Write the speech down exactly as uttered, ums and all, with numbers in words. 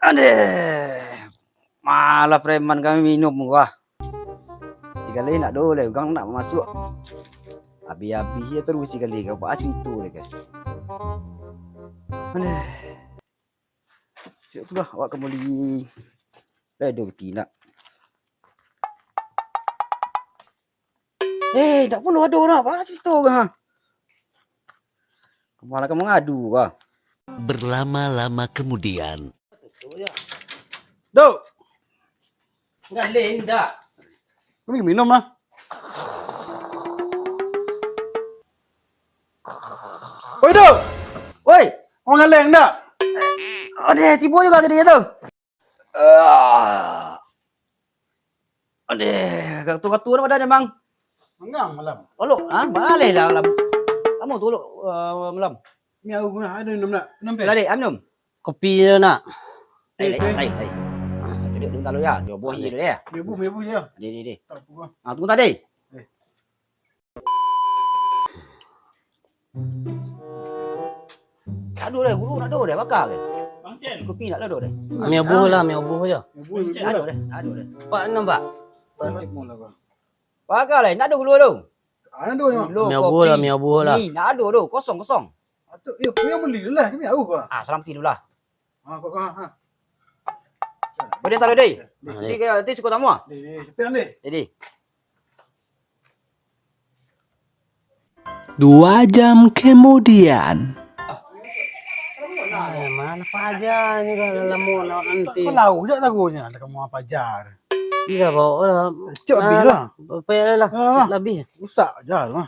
Adeh. Malah preman kami minum, wah. Sigaleh ndak do lai, urang ndak masuak. Abih-abih je taruih sigaleh, apo carito dek kan. Adeh. Cak tu lah, awak kembali. Lai do beti nak. Eh, tak perlu ado nak. Apo carito ka? Kepala ka mangadu ka. Berlama-lama kemudian. Dok. Enggak, Lin, enggak. Kami minum lah. Oi, Dok. Oi. Kau ngaleng ndak? Adeh, tibo juo tadi tu. Ah. Adeh, gatua-gatua badan emang. Mangang malam. Olok, ha? Baleh lah malam. Kamu tu olok, eh, malam. Ni aku guna, ada minum nak? Minum pe? Lah, dek, ah, minum. Kopi je nak. Ai, ai, ai, ai. Ah, tu dia, tunggu dulu ya. Dia buah je dulu ya. Dia buah, dia buah je. Dek, dek, dek. Tak apa. Ah, tunggu tadi. Eh. Tak ado deh, guru nak ado deh, baka deh. Bang Cen. Kopi nak ado deh. Amia buah lah, amia buah je. Amia buah, amia buah. Ado deh, ado deh. Pak enam, Pak. Pancik mula, Bang. Baka lah, nak ado gulu tu. Ah, nak ado, ya. Gulu, amia buah lah, kopi. Amia buah lah. Ni, nak ado tu, kosong, kosong. Aduh, ya, punya beli lah, kami tahu, Bang. Ah, salam ti dulu lah. Ah, kau, kau, ha. Boleh taruh deh. Deh. Nanti, nanti suka tamu ah. Deh, deh, sepi, deh. Jadi. Dua jam kemudian. Eh, mana paja ni kalau lamo nak nanti. Kau lau je taruhnya, tak mau paja. Iya, bawa lah. Cok habis lah. Apa ya lah? Ah. Lebih. Rusak je lah.